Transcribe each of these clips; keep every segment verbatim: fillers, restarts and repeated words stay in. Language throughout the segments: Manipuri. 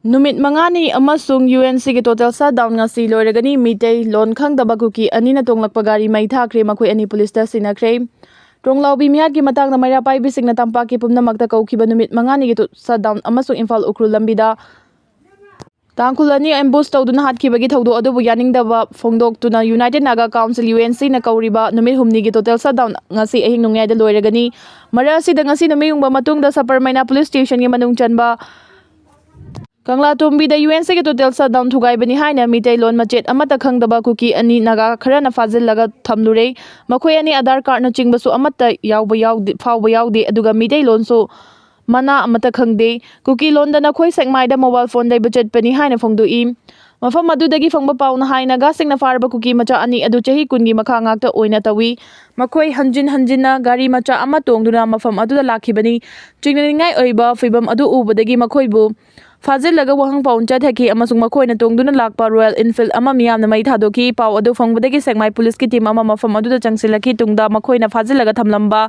ꯅꯨꯃꯤꯠ ꯃꯉꯥꯅꯤ ꯑꯃꯁꯨꯡ UNCꯒꯤ total shutdown ꯉꯁꯤ ꯂꯣꯏꯔꯒꯅꯤ꯫ ꯃꯤꯇꯩ ꯂꯣꯟ ꯈꯪꯗꯕ ꯀꯨꯀꯤ ꯑꯅꯤꯅ ꯇꯣꯡꯂꯛꯄ ꯒꯥꯔꯤ ꯃꯩ ꯊꯥꯈ꯭ꯔꯦ, ꯃꯈꯣꯏ ꯑꯅꯤ ꯄꯨꯂꯤꯁꯇ ꯁꯤꯟꯅꯈ꯭ꯔꯦ꯫ ꯇ꯭ꯔꯣꯡꯂꯥꯎꯕꯤ ꯃꯤꯍꯥꯠꯀꯤ ꯃꯇꯥꯡꯗ ꯃꯩꯔꯥ ꯄꯥꯏꯕꯤꯁꯤꯡꯅ ꯇꯝꯄꯥꯛꯀꯤ ꯄꯨꯝꯅꯃꯛꯇ ꯀꯧꯈꯤꯕ ꯅꯨꯃꯤꯠ ꯃꯉꯥꯅꯤꯒꯤ ꯇꯨ-, shutdown ꯑꯃꯁꯨꯡ ꯏꯝꯐꯥꯜ ꯎꯈ꯭ꯔꯨꯜ ꯂꯝꯕꯤꯗ ꯇꯥꯡꯈꯨꯜ ꯑꯅꯤ ambush ꯇꯧꯗꯨꯅ ꯍꯥꯠꯈꯤꯕꯒꯤ ꯊꯧꯗꯣꯛ ꯑꯗꯨꯕꯨ ꯌꯥꯅꯤꯡꯗꯕ ꯐꯣꯡꯗꯣꯛꯇꯨꯅ United Naga Council, UNCꯅ ꯀꯧꯔꯤꯕ ꯅꯨꯃꯤꯠ ꯍꯨꯝꯅꯤꯒꯤ total shutdown ꯉꯁꯤ ꯑꯍꯤꯡ ꯅꯣꯡꯌꯥꯏꯗ ꯂꯣꯏꯔꯒꯅꯤ꯫ ꯃꯔꯛ ꯑꯁꯤꯗ ꯉꯁꯤ ꯅꯨꯃꯤꯠ ꯌꯨꯡꯕ ꯃꯇꯨꯡꯗ ꯁꯄꯔꯃꯩꯅꯥ police stationꯒꯤ ꯃꯅꯨꯡ ꯆꯟꯕ ꯀꯪꯂꯥꯇꯣꯝꯕꯤꯗ UNCꯒꯤ total shutdown ꯊꯨꯒꯥꯏꯕꯅꯤ ꯍꯥꯏꯅ ꯃꯤꯇꯩꯂꯣꯟ ꯃꯆꯦꯠ ꯑꯃꯠꯇ ꯈꯪꯗꯕ ꯀꯨꯀꯤ ꯑꯅꯤ ꯅꯥꯒꯥ ꯈꯔꯅ ꯐꯥꯖꯤꯜꯂꯒ ꯊꯝꯂꯨꯔꯦ꯫ ꯃꯈꯣꯏ ꯑꯅꯤ ꯑꯙꯥꯔ ꯀꯥꯔꯗꯅꯆꯤꯡꯕꯁꯨ ꯑꯃꯠꯇ ꯌꯥꯎꯕ ꯌꯥꯎꯗꯦ, ꯐꯥꯎꯕ ꯌꯥꯎꯗꯦ, ꯑꯗꯨꯒ ꯃꯤꯇꯩꯂꯣꯟꯁꯨ ꯃꯅꯥ ꯑꯃꯠꯇ ꯈꯪꯗꯦ꯫ ꯀꯨꯀꯤ ꯂꯣꯟꯗ ꯅꯈꯣꯏ ꯁꯦꯛꯃꯥꯏꯗ mobile phone ꯂꯩꯕ ꯆꯠꯄꯅꯤ ꯍꯥꯏꯅ ꯐꯣꯡꯗꯣꯛꯏ꯫ ꯃꯐꯝ ꯑꯗꯨꯗꯒꯤ ꯐꯪꯕ ꯄꯥꯎꯅ ꯍꯥꯏ, ꯅꯥꯒꯥꯁꯤꯡꯅ ꯐꯥꯔꯕ ꯀꯨꯀꯤ ꯃꯆꯥ ꯑꯅꯤ ꯑꯗꯨ ꯆꯍꯤ ꯀꯨꯟꯒꯤ ꯃꯈꯥ ꯉꯥꯛꯇ ꯑꯣꯏꯅ ꯇꯧꯏ꯫ ꯃꯈꯣꯏ ꯍꯟꯖꯤꯟ ꯍꯟꯖꯤꯟꯅ ꯒꯥꯔꯤ ꯃꯆꯥ ꯑꯃ ꯇꯣꯡꯗꯨꯅ ꯃꯐꯝ ꯑꯗꯨꯗ ꯂꯥꯛꯈꯤꯕꯅꯤ꯫ ꯆꯤꯡꯅꯅꯤꯡꯉꯥꯏ ꯑꯣꯏꯕ ꯐꯤꯕꯝ ꯑꯗꯨ ꯎꯕꯗꯒꯤ ꯃꯈꯣꯏꯕꯨ ꯐꯥꯖꯤꯜꯂꯒ ꯋꯥꯍꯪ ꯄꯥꯎꯟ ꯆꯠꯊꯈꯤ ꯑꯃꯁꯨꯡ ꯃꯈꯣꯏꯅ ꯇꯣꯡꯗꯨꯅ ꯂꯥꯛꯄ Royal Enfield ꯑꯃ ꯃꯤꯌꯥꯝꯅ ꯃꯩ ꯊꯥꯗꯣꯛꯈꯤ꯫ ꯄꯥꯎ ꯑꯗꯨ ꯐꯪꯕꯗꯒꯤ ꯁꯦꯛꯃꯥꯏ ꯄꯨꯂꯤꯁꯀꯤ team ꯑꯃ ꯃꯐꯝ ꯑꯗꯨꯗ ꯆꯪꯁꯤꯜꯂꯛꯈꯤ꯫ ꯇꯨꯡꯗ ꯃꯈꯣꯏꯅ ꯐꯥꯖꯤꯜꯂꯒ ꯊꯝꯂꯝꯕ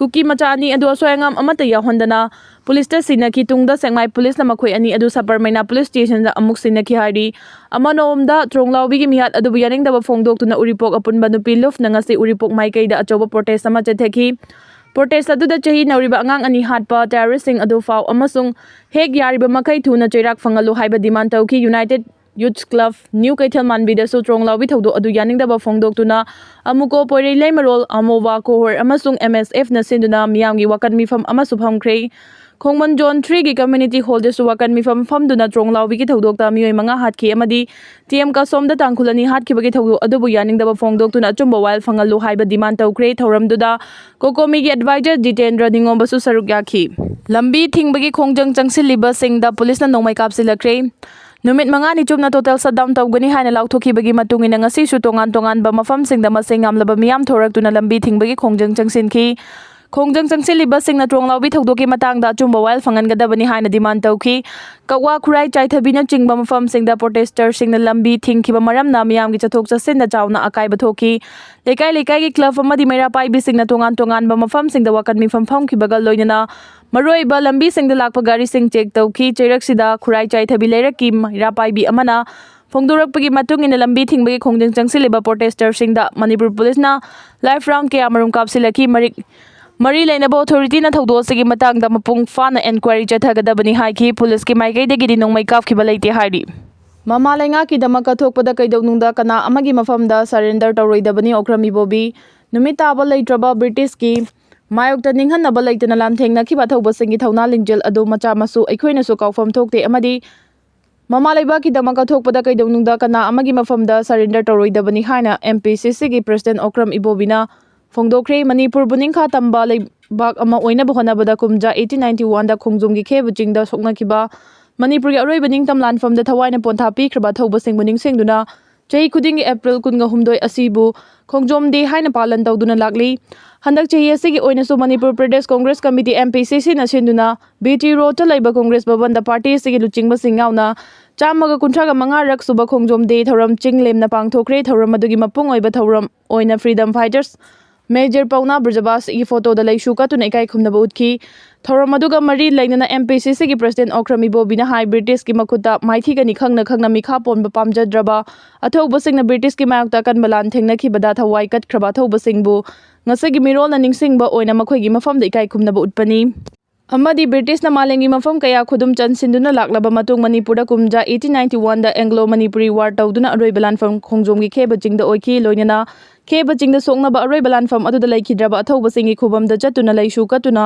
ꯀꯨꯀꯤ ꯃꯆꯥ ꯑꯅꯤ ꯑꯗꯨ ꯑꯁꯣꯏ ꯑꯉꯥꯝ ꯑꯃꯠꯇ ꯌꯥꯎꯍꯟꯗꯅ ꯄꯨꯂꯤꯁꯇ ꯁꯤꯟꯅꯈꯤ꯫ ꯇꯨꯡꯗ ꯁꯦꯛꯃꯥꯏ ꯄꯨꯂꯤꯁꯅ ꯃꯈꯣꯏ ꯑꯅꯤ ꯑꯗꯨ ꯁꯄꯔꯃꯩꯅꯥ police stationꯗ ꯑꯃꯨꯛ ꯁꯤꯟꯅꯈꯤ ꯍꯥꯏꯔꯤ꯫ ꯑꯃꯅꯣꯝꯗ ꯇ꯭ꯔꯣꯡꯂꯥꯎꯕꯤꯒꯤ ꯃꯤꯍꯥꯠ ꯑꯗꯨꯕꯨ ꯌꯥꯅꯤꯡꯗꯕ ꯐꯣꯡꯗꯣꯛꯇꯨꯅ ꯎꯔꯤꯄꯣꯛ ꯑꯄꯨꯟꯕ ꯅꯨꯄꯤ ꯂꯨꯞꯅ ꯉꯁꯤ ꯎꯔꯤꯄꯣꯛ ꯃꯥꯏꯀꯩꯗ ꯑꯆꯧꯕ protest ꯑꯃ ꯆꯠꯊꯈꯤ꯫ Protest ꯑꯗꯨꯗ ꯆꯍꯤ ꯅꯧꯔꯤꯕ ꯑꯉꯥꯡ ꯑꯅꯤ ꯍꯥꯠꯄ terroristꯁꯤꯡ ꯑꯗꯨ ꯐꯥꯎ ꯑꯃꯁꯨꯡ ꯍꯦꯛ ꯌꯥꯔꯤꯕ ꯃꯈꯩ ꯊꯨꯅ ꯆꯩꯔꯥꯛ ꯐꯪꯍꯜꯂꯨ ꯍꯥꯏꯕ demand ꯇꯧꯈꯤ꯫ United Youth Club ꯅ꯭ꯌꯨ ꯀꯩꯊꯦꯜ ꯃꯥꯟꯕꯤꯗꯁꯨ ꯇ꯭ꯔꯣꯡꯂꯥꯎꯕꯤ ꯊꯧꯗꯣꯛ ꯑꯗꯨ ꯌꯥꯅꯤꯡꯗꯕ ꯐꯣꯡꯗꯣꯛꯇꯨꯅ ꯑꯃꯨꯀꯣ, ꯄꯣꯏꯔꯩ, ꯂꯩꯃꯔꯣꯜ, ꯑꯃꯣꯕꯥ, ꯀꯣꯍꯣꯔ ꯑꯃꯁꯨꯡ MSFꯅ ꯁꯤꯟꯗꯨꯅ ꯃꯤꯌꯥꯝꯒꯤ ꯋꯥꯀꯠ ꯃꯤꯐꯝ ꯑꯃꯁꯨ ꯐꯝꯈ꯭ꯔꯦ꯫ ꯈꯣꯡꯃꯟ Zone Threeꯒꯤ community hallꯗꯁꯨ ꯋꯥꯀꯠ ꯃꯤꯐꯝ ꯐꯝꯗꯨꯅ ꯇ꯭ꯔꯣꯡꯂꯥꯎꯕꯤꯒꯤ ꯊꯧꯗꯣꯛꯇ ꯃꯤꯑꯣꯏ ꯃꯉꯥ ꯍꯥꯠꯈꯤ ꯑꯃꯗꯤ TM ꯀꯥꯁꯣꯝꯗ ꯇꯥꯡꯈꯨꯜ ꯑꯅꯤ ꯍꯥꯠꯈꯤꯕꯒꯤ ꯊꯧꯗꯣꯛ ꯑꯗꯨꯕꯨ ꯌꯥꯅꯤꯡꯗꯕ ꯐꯣꯡꯗꯣꯛꯇꯨꯅ ꯑꯆꯨꯝꯕ ꯋꯥꯌꯦꯜ ꯐꯪꯍꯜꯂꯨ ꯍꯥꯏꯕ demand ꯇꯧꯈ꯭ꯔꯦ꯫ ꯊꯧꯔꯝꯗꯨꯗ ꯀꯣꯀꯣꯃꯤꯒꯤ advisor ꯖꯤꯇꯦꯟꯗ꯭ꯔ ꯅꯤꯉꯣꯝꯕꯁꯨ ꯁꯔꯨꯛ ꯌꯥꯈꯤ꯫ ꯂꯝꯕꯤ ꯊꯤꯡꯕꯒꯤ ꯈꯣꯡꯖꯪ ꯆꯪꯁꯤꯜꯂꯤꯕꯁꯤꯡꯗ ꯄꯨꯂꯤꯁꯅ ꯅꯣꯡꯃꯩ ꯀꯥꯞꯁꯤꯜꯂꯛꯈ꯭ꯔꯦ꯫ ꯅꯨꯃꯤꯠ ꯃꯉꯥꯅꯤ ꯆꯨꯞꯅ total shutdown ꯇꯧꯒꯅꯤ ꯍꯥꯏꯅ ꯂꯥꯎꯊꯣꯛꯈꯤꯕꯒꯤ ꯃꯇꯨꯡ ꯏꯟꯅ ꯉꯁꯤꯁꯨ ꯇꯣꯉꯥꯟ ꯇꯣꯉꯥꯟꯕ ꯃꯐꯝꯁꯤꯡꯗ ꯃꯁꯤꯡ ꯌꯥꯝꯂꯕ ꯃꯤꯌꯥꯝ ꯊꯣꯔꯛꯇꯨꯅ ꯂꯝꯕꯤ ꯊꯤꯡꯕꯒꯤ ꯈꯣꯡꯖꯪ ꯆꯪꯁꯤꯟꯈꯤ꯫ ꯈꯣꯡꯖꯪ ꯆꯪꯁꯤꯜꯂꯤꯕꯁꯤꯡꯅ ꯇ꯭ꯔꯣꯡꯂꯥꯎꯕꯤ ꯊꯧꯗꯣꯛꯀꯤ ꯃꯇꯥꯡꯗ ꯑꯆꯨꯝꯕ ꯋꯥꯌꯦꯜ ꯐꯪꯍꯟꯒꯗꯕꯅꯤ ꯍꯥꯏꯅ demand ꯇꯧꯈꯤ꯫ ꯀꯛꯋꯥ, ꯈꯨꯔꯥꯏ, ꯆꯥꯏꯊꯕꯤꯅꯆꯤꯡꯕ ꯃꯐꯝꯁꯤꯡꯗ protester ꯁꯤꯡꯅ ꯂꯝꯕꯤ ꯊꯤꯡꯈꯤꯕ ꯃꯔꯝꯅ ꯃꯤꯌꯥꯝꯒꯤ ꯆꯠꯊꯣꯛ ꯆꯠꯁꯤꯟꯗ ꯆꯥꯎꯅ ꯑꯀꯥꯏꯕ ꯊꯣꯛꯈꯤ꯫ ꯂꯩꯀꯥꯏ ꯂꯩꯀꯥꯏꯒꯤ club ꯑꯃꯗꯤ ꯃꯩꯔꯥ ꯄꯥꯏꯕꯤꯁꯤꯡꯅ ꯇꯣꯉꯥꯟ ꯇꯣꯉꯥꯟꯕ ꯃꯐꯝꯁꯤꯡꯗ ꯋꯥꯀꯠ ꯃꯤꯐꯝ ꯐꯝꯈꯤꯕꯒ ꯂꯣꯏꯅꯅ ꯃꯔꯨꯑꯣꯏꯕ ꯂꯝꯕꯤꯁꯤꯡꯗ ꯂꯥꯛꯄ ꯒꯥꯔꯤꯁꯤꯡ check ꯇꯧꯈꯤ꯫ ꯆꯩꯔꯛꯁꯤꯗ ꯈꯨꯔꯥꯏ ꯆꯥꯏꯊꯕꯤ ꯂꯩꯔꯛꯀꯤ ꯃꯩꯔꯥ ꯄꯥꯏꯕꯤ ꯑꯃꯅ ꯐꯣꯡꯗꯣꯔꯛꯄꯒꯤ ꯃꯇꯨꯡ ꯏꯟꯅ ꯂꯝꯕꯤ ꯊꯤꯡꯕꯒꯤ ꯈꯣꯡꯖꯪ ꯆꯪꯁꯤꯜꯂꯤꯕ protester ꯁꯤꯡꯗ ꯃꯅꯤꯄꯨꯔ ꯄꯨꯂꯤꯁꯅ live round ꯀꯌꯥ ꯃꯔꯨꯝ ꯀꯥꯞꯁꯤꯜꯂꯛꯈꯤ꯫ ꯃꯔꯤꯛ ꯃꯔꯤ ꯂꯩꯅꯕ authority ꯅ ꯊꯧꯗꯣꯛ ꯑꯁꯤꯒꯤ ꯃꯇꯥꯡꯗ ꯃꯄꯨꯡ ꯐꯥꯅ enquiry ꯆꯠꯊꯒꯗꯕꯅꯤ ꯍꯥꯏꯈꯤ꯫ ꯄꯨꯂꯤꯁꯀꯤ ꯃꯥꯏꯀꯩꯗꯒꯤꯗꯤ ꯅꯣꯡꯃꯩ ꯀꯥꯞꯈꯤꯕ ꯂꯩꯇꯦ ꯍꯥꯏꯔꯤ꯫ ꯃꯃꯥ ꯂꯩꯉꯥꯛꯀꯤꯗꯃꯛ ꯀꯠꯊꯣꯛꯄꯗ ꯀꯩꯗꯧꯅꯨꯡꯗ ꯀꯅꯥ ꯑꯃꯒꯤ ꯃꯐꯝꯗ surrender ꯇꯧꯔꯣꯏꯗꯕꯅꯤ꯫ ꯑꯣꯀ꯭ꯔꯝ ꯏꯕꯣꯕꯤ꯫ ꯅꯨꯃꯤꯠ ꯇꯥꯕ ꯂꯩꯇ꯭ꯔꯕ British ꯀꯤ ꯃꯥꯌꯣꯛꯇ ꯅꯤꯡꯍꯟꯅꯕ ꯂꯩꯇꯅ ꯂꯥꯟꯊꯦꯡꯅꯈꯤꯕ ꯑꯊꯧꯕꯁꯤꯡꯒꯤ ꯊꯧꯅꯥ ꯂꯤꯡꯖꯦꯜ ꯑꯗꯨ ꯃꯆꯥ ꯃꯁꯨ ꯑꯩꯈꯣꯏꯅꯁꯨ ꯀꯥꯎꯐꯝ ꯊꯣꯛꯇꯦ ꯑꯃꯗꯤ ꯃꯃꯥ ꯂꯩꯕꯥꯛꯀꯤꯗꯃꯛ ꯀꯠꯊꯣꯛꯄꯗ ꯀꯩꯗꯧꯅꯨꯡꯗ ꯀꯅꯥ ꯑꯃꯒꯤ ꯃꯐꯝꯗ surrender ꯇꯧꯔꯣꯏꯗꯕꯅꯤ ꯍꯥꯏꯅ M P C C ꯒꯤ president ꯑꯣꯀ꯭ꯔꯝ ꯏꯕꯣꯕꯤꯅ ꯐꯣꯡꯗꯣꯛꯈ꯭ꯔꯦ꯫ ꯃꯅꯤꯄꯨꯔꯕꯨ ꯅꯤꯡꯈꯥ ꯇꯝꯕ ꯂꯩꯕꯥꯛ ꯑꯃ ꯑꯣꯏꯅꯕ ꯍꯣꯠꯅꯕꯗ ꯀꯨꯝꯖꯥ eighteen ninety one ꯗ ꯈꯣꯡꯖꯣꯝꯒꯤ ꯈꯦꯕ ꯆꯤꯡꯗ ꯁꯣꯛꯅꯈꯤꯕ, ꯃꯅꯤꯄꯨꯔꯒꯤ ꯑꯔꯣꯏꯕ ꯅꯤꯡꯇꯝ ꯂꯥꯟꯐꯝꯗ ꯊꯋꯥꯏꯅ ꯄꯣꯟꯊꯥ ꯄꯤꯈ꯭ꯔꯕ ꯑꯊꯧꯕꯁꯤꯡꯕꯨ ꯅꯤꯡꯁꯤꯡꯗꯨꯅ ꯆꯍꯤ ꯈꯨꯗꯤꯡꯒꯤ April ꯀꯨꯟꯒ ꯍꯨꯝꯗꯣꯏ ꯑꯁꯤꯕꯨ ꯈꯣꯡꯖꯣꯝ day ꯍꯥꯏꯅ ꯄꯥꯂꯟ ꯇꯧꯗꯨꯅ ꯂꯥꯛꯂꯤ꯫ ꯍꯟꯗꯛ ꯆꯍꯤ ꯑꯁꯤꯒꯤ ꯑꯣꯏꯅꯁꯨ Manipur Pradesh Congress committee, M P C C ꯅ ꯁꯤꯟꯗꯨꯅ B T Road ꯇ ꯂꯩꯕ ꯀꯣꯡꯒ꯭ꯔꯦꯁ ꯚꯕꯟꯗ party ꯑꯁꯤꯒꯤ ꯂꯨꯆꯤꯡꯕꯁꯤꯡ ꯌꯥꯎꯅ ꯆꯥꯝꯃꯒ ꯀꯨꯟꯊ꯭ꯔꯥꯒ ꯃꯉꯥ ꯔꯛ ꯁꯨꯕ ꯈꯣꯡꯖꯣꯝ day ꯊꯧꯔꯝ ꯆꯤꯡ ꯂꯦꯝꯅ ꯄꯥꯡꯊꯣꯛꯈ꯭ꯔꯦ꯫ ꯊꯧꯔꯝ ꯑꯗꯨꯒꯤ ꯃꯄꯨꯡ ꯑꯣꯏꯕ ꯊꯧꯔꯝ ꯑꯣꯏꯅ freedom fighters Major ꯄꯥꯎꯅꯥ ꯕ꯭ꯔꯖꯕꯥꯁ ꯒꯤ photo ꯗ ꯂꯩꯁꯨ ꯀꯠꯇꯨꯅ ꯏꯀꯥꯏ ꯈꯨꯝꯅꯕ ꯎꯠꯈꯤ꯫ ꯊꯧꯔꯝ ꯑꯗꯨꯒ ꯃꯔꯤ ꯂꯩꯅꯅ M P C C ꯒꯤ president ꯑꯣꯀ꯭ꯔꯝ ꯏꯕꯣꯕꯤꯅ ꯍꯥꯏ, British ꯀꯤ ꯃꯈꯨꯠꯇ ꯃꯥꯏꯊꯤꯒꯅꯤ ꯈꯪꯅ ꯈꯪꯅ ꯃꯤꯈꯥ ꯄꯣꯟꯕ ꯄꯥꯝꯖꯗ꯭ꯔꯕ ꯑꯊꯧꯕꯁꯤꯡꯅ British ꯀꯤ ꯃꯥꯌꯣꯛꯇ ꯑꯀꯟꯕ ꯂꯥꯟ ꯊꯦꯡꯅꯈꯤꯕꯗ ꯊꯋꯥꯏ ꯀꯠꯈ꯭ꯔꯕ ꯑꯊꯧꯕꯁꯤꯡꯕꯨ ꯉꯁꯤꯒꯤ ꯃꯤꯔꯣꯜꯅ ꯅꯤꯡꯁꯤꯡꯕ ꯑꯣꯏꯅ ꯃꯈꯣꯏꯒꯤ ꯃꯐꯝꯗ ꯏꯀꯥꯏ ꯈꯨꯝꯅꯕ ꯎꯠꯄꯅꯤ꯫ ꯑꯃꯗꯤ British ꯅ ꯃꯥꯂꯦꯝꯒꯤ ꯃꯐꯝ ꯀꯌꯥ ꯈꯨꯗꯨꯝ ꯆꯟꯁꯤꯟꯗꯨꯅ ꯂꯥꯛꯂꯕ ꯃꯇꯨꯡ ꯃꯅꯤꯄꯨꯔꯗ ꯀꯨꯝꯖꯥ eighteen ninety one ꯗ Anglo Manipuri War ꯇꯧꯗꯨꯅ ꯑꯔꯣꯏꯕ ꯂꯥꯟꯐꯝ ꯈꯣꯡꯖꯣꯝꯒꯤ ꯈꯦꯕ ꯆꯤꯡꯗ ꯑꯣꯏꯈꯤ꯫ ꯂꯣꯏꯅꯅ ꯈꯦꯕ ꯆꯤꯡꯗ ꯁꯣꯛꯅꯕ ꯑꯔꯣꯏꯕ ꯂꯥꯟꯐꯝ ꯑꯗꯨꯗ ꯂꯩꯈꯤꯗ꯭ꯔꯕ ꯑꯊꯧꯕꯁꯤꯡꯒꯤ ꯈꯨꯕꯝꯗ ꯆꯠꯇꯨꯅ ꯂꯩꯁꯨ ꯀꯠꯇꯨꯅ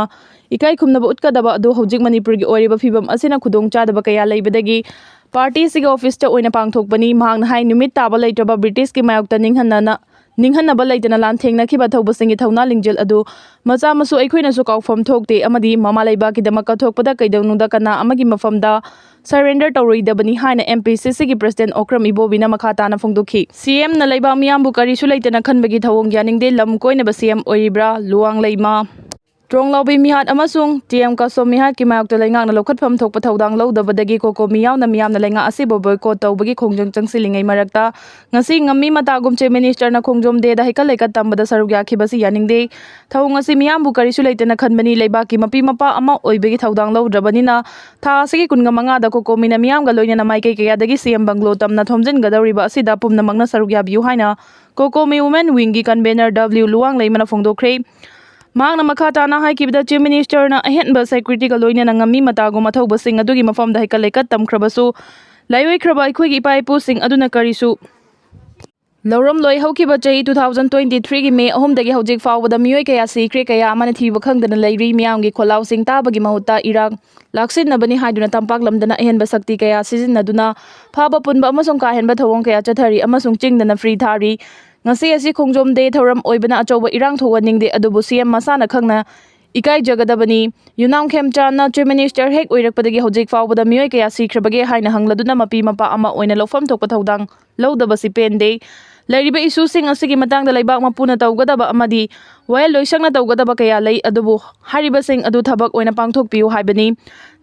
ꯏꯀꯥꯏ ꯈꯨꯝꯅꯕ ꯎꯠꯀꯗꯕ ꯑꯗꯨ ꯍꯧꯖꯤꯛ ꯃꯅꯤꯄꯨꯔꯒꯤ ꯑꯣꯏꯔꯤꯕ ꯐꯤꯕꯝ ꯑꯁꯤꯅ ꯈꯨꯗꯣꯡ ꯆꯥꯗꯕ ꯀꯌꯥ ꯂꯩꯕꯗꯒꯤ party ꯑꯁꯤꯒꯤ office ꯇ ꯑꯣꯏꯅ ꯄꯥꯡꯊꯣꯛꯄꯅꯤ꯫ ꯃꯍꯥꯛꯅ ꯍꯥꯏ, ꯅꯨꯃꯤꯠ ꯇꯥꯕ ꯂꯩꯇ꯭ꯔꯕ British ꯀꯤ ꯃꯥꯌꯣꯛꯇ ꯅꯤꯡꯍꯟꯅꯅ ꯅꯤꯡꯍꯟꯅꯕ ꯂꯩꯇꯅ ꯂꯥꯟꯊꯦꯡꯅꯈꯤꯕ ꯑꯊꯧꯕꯁꯤꯡꯒꯤ ꯊꯧꯅꯥ ꯂꯤꯡꯖꯦꯜ ꯑꯗꯨ ꯃꯆꯥ ꯃꯁꯨ ꯑꯩꯈꯣꯏꯅꯁꯨ ꯀꯥꯎꯐꯝ ꯊꯣꯛꯇꯦ ꯑꯃꯗꯤ ꯃꯃꯥ ꯂꯩꯕꯥꯛꯀꯤꯗꯃꯛ ꯀꯠꯊꯣꯛꯄꯗ ꯀꯩꯗꯧꯅꯨꯡꯗ ꯀꯅꯥ ꯑꯃꯒꯤ ꯃꯐꯝꯗ surrender ꯇꯧꯔꯣꯏꯗꯕꯅꯤ ꯍꯥꯏꯅ M P C C ꯒꯤ president ꯑꯣꯀ꯭ꯔꯝ ꯏꯕꯣꯕꯤꯅ ꯃꯈꯥ ꯇꯥꯅ ꯐꯣꯡꯗꯣꯛꯈꯤ꯫ C M ꯅ ꯂꯩꯕꯥꯛ ꯃꯤꯌꯥꯝꯕꯨ ꯀꯔꯤꯁꯨ ꯂꯩꯇꯅ ꯈꯟꯕꯒꯤ ꯊꯧꯑꯣꯡ ꯌꯥꯅꯤꯡꯗꯦ꯫ ꯂꯝ ꯀꯣꯏꯅꯕ C M ꯑꯣꯏꯔꯤꯕ꯭ꯔꯥ? ꯂꯨꯋꯥꯡ ꯂꯩꯃ꯫ ꯇ꯭ꯔꯣꯡꯂꯥꯎꯕꯤ ꯃꯤꯍꯥꯠ ꯑꯃꯁꯨꯡ ꯇꯤ ꯑꯦꯝ ꯀꯥꯁꯣꯝ ꯃꯤꯍꯥꯠꯀꯤ ꯃꯥꯌꯣꯛꯇ ꯂꯩꯉꯥꯛꯅ ꯂꯧꯈꯠꯐꯝ ꯊꯣꯛꯄ ꯊꯧꯗꯥꯡ ꯂꯧꯗꯕꯗꯒꯤ ꯀꯣꯀꯣꯃꯤ ꯌꯥꯎꯅ ꯃꯤꯌꯥꯝꯅ ꯂꯩꯉꯥꯛ ꯑꯁꯤꯕꯨ ꯕꯣꯏꯀꯣꯠ ꯇꯧꯕꯒꯤ ꯈꯣꯡꯖꯪ ꯆꯪꯁꯤꯜꯂꯤꯉꯩ ꯃꯔꯛꯇ, ꯉꯁꯤ ꯉꯝꯃꯤ ꯃꯇꯥꯒꯨꯝ ꯆꯤꯐ ꯃꯤꯅꯤꯁꯇꯔꯅ ꯈꯣꯡꯖꯣꯝ ꯗꯦꯗ ꯍꯩꯀꯠ ꯂꯩꯀꯠ ꯇꯝꯕꯗ ꯁꯔꯨꯛ ꯌꯥꯈꯤꯕꯁꯤ ꯌꯥꯅꯤꯡꯗꯦ꯫ ꯊꯧꯑꯣꯡ ꯑꯁꯤ ꯃꯤꯌꯥꯝꯕꯨ ꯀꯔꯤꯁꯨ ꯂꯩꯇꯅ ꯈꯟꯕꯅꯤ꯫ ꯂꯩꯕꯥꯛꯀꯤ ꯃꯄꯤ ꯃꯄꯥ ꯑꯃ ꯑꯣꯏꯕꯒꯤ ꯊꯧꯗꯥꯡ ꯂꯧꯗ꯭ꯔꯕꯅꯤꯅ ꯊꯥ ꯑꯁꯤꯒꯤ ꯀꯨꯟꯒ ꯃꯉꯥꯗ ꯀꯣꯀꯣꯃꯤꯅ ꯃꯤꯌꯥꯝꯒ ꯂꯣꯏꯅꯅ ꯃꯥꯏꯀꯩ ꯀꯌꯥꯗꯒꯤ ꯁꯤ ꯑꯦꯝ ꯕꯪꯒ꯭ꯂꯣ ꯇꯝꯅ ꯊꯣꯝꯖꯤꯟꯒꯗꯧꯔꯤꯕ ꯑꯁꯤꯗ ꯄꯨꯝꯅꯃꯛꯅ ꯁꯔꯨꯛ ꯌꯥꯕꯤꯌꯨ ꯍꯥꯏꯅ ꯀꯣꯀꯣꯃꯤ ꯋꯨꯃꯦꯟ ꯋꯤꯡꯒꯤ ꯀꯟꯚꯦꯅꯔ ꯗꯕ꯭ꯂꯤꯎ ꯂꯨꯋꯥꯡꯂꯩꯃꯅ ꯐꯣꯡꯗꯣꯛꯈ꯭ꯔꯦ꯫ ꯃꯍꯥꯛꯅ ꯃꯈꯥ ꯇꯥꯅ ꯍꯥꯏꯈꯤꯕꯗ, ꯆꯤꯐ ꯃꯤꯅꯤꯁꯇꯔꯅ ꯑꯍꯦꯟꯕ ꯁꯦꯀ꯭ꯌꯨꯔꯤꯇꯤꯒ ꯂꯣꯏꯅꯅ ꯉꯝꯃꯤ ꯃꯇꯥꯒꯨꯝ ꯑꯊꯧꯕꯁꯤꯡ ꯑꯗꯨꯒꯤ ꯃꯐꯝꯗ ꯍꯩꯀꯠ ꯂꯩꯀꯠ ꯇꯝꯈ꯭ꯔꯕꯁꯨ, ꯂꯥꯏꯑꯣꯏꯈ꯭ꯔꯕ ꯑꯩꯈꯣꯏꯒꯤ ꯏꯄꯥ ꯏꯄꯨꯁꯤꯡ ꯑꯗꯨꯅ ꯀꯔꯤꯁꯨ ꯂꯧꯔꯝꯂꯣꯏ꯫ ꯍꯧꯈꯤꯕ ꯆꯍꯤ two thousand twenty threeꯒꯤ ꯃꯦ ꯑꯍꯨꯝꯗꯒꯤ ꯍꯧꯖꯤꯛ ꯐꯥꯎꯕꯗ ꯃꯤꯑꯣꯏ ꯀꯌꯥ ꯁꯤꯈ꯭ꯔꯦ, ꯀꯌꯥ ꯑꯃꯅ ꯊꯤꯕ ꯈꯪꯗꯅ ꯂꯩꯔꯤ꯫ ꯃꯤꯌꯥꯝꯒꯤ ꯈꯣꯜꯂꯥꯎꯁꯤꯡ ꯇꯥꯕꯒꯤ ꯃꯍꯨꯠꯇ ꯏꯔꯥꯡ ꯂꯥꯛꯁꯤꯟꯅꯕꯅꯤ ꯍꯥꯏꯗꯨꯅ ꯇꯝꯄꯥꯛ ꯂꯝꯗꯅ ꯑꯍꯦꯟꯕ ꯁꯛꯇꯤ ꯀꯌꯥ ꯁꯤꯖꯤꯟꯅꯗꯨꯅ ꯐꯥꯕ ꯄꯨꯟꯕ ꯑꯃꯁꯨꯡ ꯀꯥ ꯍꯦꯟꯕ ꯊꯧꯑꯣꯡ ꯀꯌꯥ ꯆꯠꯊꯔꯤ ꯑꯃꯁꯨꯡ ꯆꯤꯡꯗꯅ ꯐ꯭ꯔꯤ ꯊꯥꯔꯤ꯫ ꯉꯁꯤ ꯑꯁꯤ ꯈꯣꯡꯖꯣꯝ ꯗꯦ ꯊꯧꯔꯝ ꯑꯣꯏꯕꯅ ꯑꯆꯧꯕ ꯏꯔꯥꯡ ꯊꯣꯛꯍꯟꯅꯤꯡꯗꯦ, ꯑꯗꯨꯕꯨ ꯁꯤ ꯑꯦꯝ ꯃꯁꯥꯅ ꯈꯪꯅ ꯏꯀꯥꯏꯖꯒꯗꯕꯅꯤ꯫ ꯌꯨꯅꯥꯝ ꯈꯦꯝꯆꯥꯟꯅ ꯆꯤꯐ ꯃꯤꯅꯤꯁꯇꯔ ꯍꯦꯛ ꯑꯣꯏꯔꯛꯄꯗꯒꯤ ꯍꯧꯖꯤꯛ ꯐꯥꯎꯕꯗ ꯃꯤꯑꯣꯏ ꯀꯌꯥ ꯁꯤꯈ꯭ꯔꯕꯒꯦ ꯍꯥꯏꯅ ꯍꯪꯂꯗꯨꯅ ꯃꯄꯤ ꯃꯄꯥ ꯑꯃ ꯑꯣꯏꯅ ꯂꯧꯐꯝ ꯊꯣꯛꯄ ꯊꯧꯗꯥꯡ ꯂꯧꯗꯕꯁꯤ ꯄꯦꯟꯗꯦ꯫ ꯂꯩꯔꯤꯕ ꯏꯁꯨꯁꯤꯡ ꯑꯁꯤꯒꯤ ꯃꯇꯥꯡꯗ ꯂꯩꯕꯥꯛ ꯃꯄꯨꯅ ꯇꯧꯒꯗꯕ ꯑꯃꯗꯤ ꯋꯥꯌꯦꯜ ꯂꯣꯏꯁꯪꯅ ꯇꯧꯒꯗꯕ ꯀꯌꯥ ꯂꯩ, ꯑꯗꯨꯕꯨ ꯍꯥꯏꯔꯤꯕꯁꯤꯡ ꯑꯗꯨ ꯊꯕꯛ ꯑꯣꯏꯅ ꯄꯥꯡꯊꯣꯛꯄꯤꯌꯨ ꯍꯥꯏꯕꯅꯤ꯫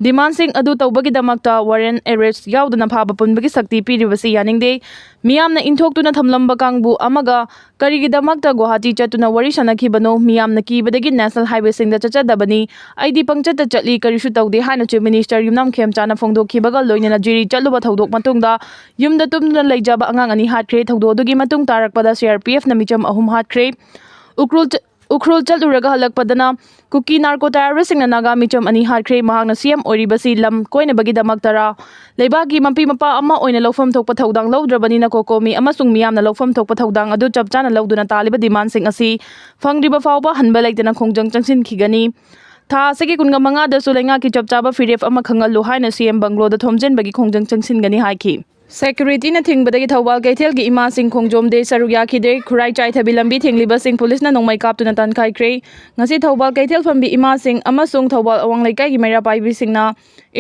ꯗꯤꯃꯥꯟꯁꯤꯡ ꯑꯗꯨ ꯇꯧꯕꯒꯤꯗꯃꯛꯇ ꯋꯥꯔꯦꯟ ꯑꯦꯔꯦꯁ ꯌꯥꯎꯗꯅ ꯐꯥꯕ ꯄꯨꯟꯕꯒꯤ ꯁꯛꯇꯤ ꯄꯤꯔꯤꯕꯁꯤ ꯌꯥꯅꯤꯡꯗꯦ꯫ ꯃꯤꯌꯥꯝꯅ ꯏꯟꯊꯣꯛꯇꯨꯅ ꯊꯝꯂꯝꯕ ꯀꯥꯡꯕꯨ ꯑꯃꯒ ꯀꯔꯤꯒꯤꯗꯃꯛꯇ ꯒꯨꯋꯥꯍꯥꯇꯤ ꯆꯠꯇꯨꯅ ꯋꯥꯔꯤ ꯁꯥꯟꯅꯈꯤꯕꯅꯣ? ꯃꯤꯌꯥꯝꯅ ꯀꯤꯕꯗꯒꯤ ꯅꯦꯁꯅꯦꯜ ꯍꯥꯏꯋꯦꯁꯤꯡꯗ ꯆꯠꯆꯗꯕꯅꯤ꯫ ꯑꯩꯗꯤ ꯄꯪꯆꯠꯇ ꯆꯠꯂꯤ, ꯀꯔꯤꯁꯨ ꯇꯧꯗꯦ ꯍꯥꯏꯅ ꯆꯤꯐ ꯃꯤꯅꯤꯁꯇꯔ ꯌꯨꯝꯅꯥꯝ ꯈꯦꯝꯆꯥꯅ ꯐꯣꯡꯗꯣꯛꯈꯤꯕꯒ ꯂꯣꯏꯅꯅ ꯖꯤꯔꯤ ꯆꯠꯂꯨꯕ ꯊꯧꯗꯣꯛ ꯃꯇꯨꯡꯗ ꯌꯨꯝꯗ ꯇꯨꯝꯗꯨꯅ ꯂꯩꯖꯕ ꯑꯉꯥꯡ ꯑꯅꯤ ꯍꯥꯠꯈ꯭ꯔꯦ꯫ ꯊꯧꯗꯣꯛ ꯑꯗꯨꯒꯤ ꯃꯇꯨꯡ ꯇꯥꯔꯛꯄꯗ ꯁꯤ ꯑꯥꯔ ꯄꯤ ꯑꯦꯐꯅ ꯃꯤꯆꯝ ꯑꯍꯨꯝ ꯍꯥꯠꯈ꯭ꯔꯦ꯫ ꯎꯈ꯭ꯔꯨꯜ ꯆ-, ꯎꯈ꯭ꯔꯨꯜ ꯆꯠꯂꯨꯔꯒ ꯍꯜꯂꯛꯄꯗꯅ ꯀꯨꯀꯤ ꯅꯥꯔꯀꯣ ꯇꯦꯔꯣꯔꯤꯁꯇꯁꯤꯡꯅ ꯅꯥꯒꯥ ꯃꯤꯆꯝ ꯑꯅꯤ ꯍꯥꯠꯈ꯭ꯔꯦ꯫ ꯃꯍꯥꯛꯅ ꯁꯤ ꯑꯦꯝ ꯑꯣꯏꯔꯤꯕꯁꯤ ꯂꯝ ꯀꯣꯏꯅꯕꯒꯤꯗꯃꯛꯇꯔꯥ? ꯂꯩꯕꯥꯛꯀꯤ ꯃꯄꯤ ꯃꯄꯥ ꯑꯃ ꯑꯣꯏꯅ ꯂꯧꯐꯝ ꯊꯣꯛꯄ ꯊꯧꯗꯥꯡ ꯂꯧꯗ꯭ꯔꯕꯅꯤꯅ ꯀꯣꯀꯣꯃꯤ ꯑꯃꯁꯨꯡ ꯃꯤꯌꯥꯝꯅ ꯂꯧꯐꯝ ꯊꯣꯛꯄ ꯊꯧꯗꯥꯡ ꯑꯗꯨ ꯆꯞ ꯆꯥꯅ ꯂꯧꯗꯨꯅ ꯇꯥꯜꯂꯤꯕ ꯗꯤꯃꯥꯟꯁꯤꯡ ꯑꯁꯤ ꯐꯪꯗ꯭ꯔꯤꯕ ꯐꯥꯎꯕ ꯍꯟꯕ ꯂꯩꯇꯅ ꯈꯣꯡꯖꯪ ꯆꯪꯁꯤꯟꯈꯤꯒꯅꯤ꯫ ꯊꯥ ꯑꯁꯤꯒꯤ ꯀꯨꯟꯒ ꯃꯉꯥꯗꯁꯨ ꯂꯩꯉꯥꯛꯀꯤ ꯆꯞ ꯆꯥꯕ ꯐꯤꯔꯦꯞ ꯑꯃ ꯈꯪꯍꯜꯂꯨ ꯍꯥꯏꯅ ꯁꯤ ꯑꯦꯝ ꯕꯪꯒ꯭ꯂꯣꯗ ꯊꯣꯝꯖꯤꯟꯕꯒꯤ ꯈꯣꯡꯖꯪ ꯆꯪꯁꯤꯟꯒꯅꯤ ꯍꯥꯏꯈꯤ꯫ ꯁꯦꯀ꯭ꯌꯨꯔꯤꯇꯤꯅ ꯊꯤꯡꯕꯗꯒꯤ ꯊꯧꯕꯥꯜ ꯀꯩꯊꯦꯜꯒꯤ ꯏꯃꯥꯁꯤꯡ ꯈꯣꯡꯖꯣꯝ ꯗꯦ ꯁꯔꯨꯛ ꯌꯥꯈꯤꯗ꯭ꯔꯦ꯫ ꯈꯨꯔꯥꯏ ꯆꯥꯏꯊꯕꯤ ꯂꯝꯕꯤ ꯊꯤꯡꯂꯤꯕꯁꯤꯡ ꯄꯨꯂꯤꯁꯅ ꯅꯣꯡꯃꯩ ꯀꯥꯞꯇꯨꯅ ꯇꯥꯟꯈꯥꯏꯈ꯭ꯔꯦ꯫ ꯉꯁꯤ ꯊꯧꯕꯥꯜ ꯀꯩꯊꯦꯜ ꯐꯝꯕꯤ ꯏꯃꯥꯁꯤꯡ ꯑꯃꯁꯨꯡ ꯊꯧꯕꯥꯜ ꯑꯋꯥꯡ ꯂꯩꯀꯥꯏꯒꯤ ꯃꯩꯔꯥ ꯄꯥꯏꯕꯤꯁꯤꯡꯅ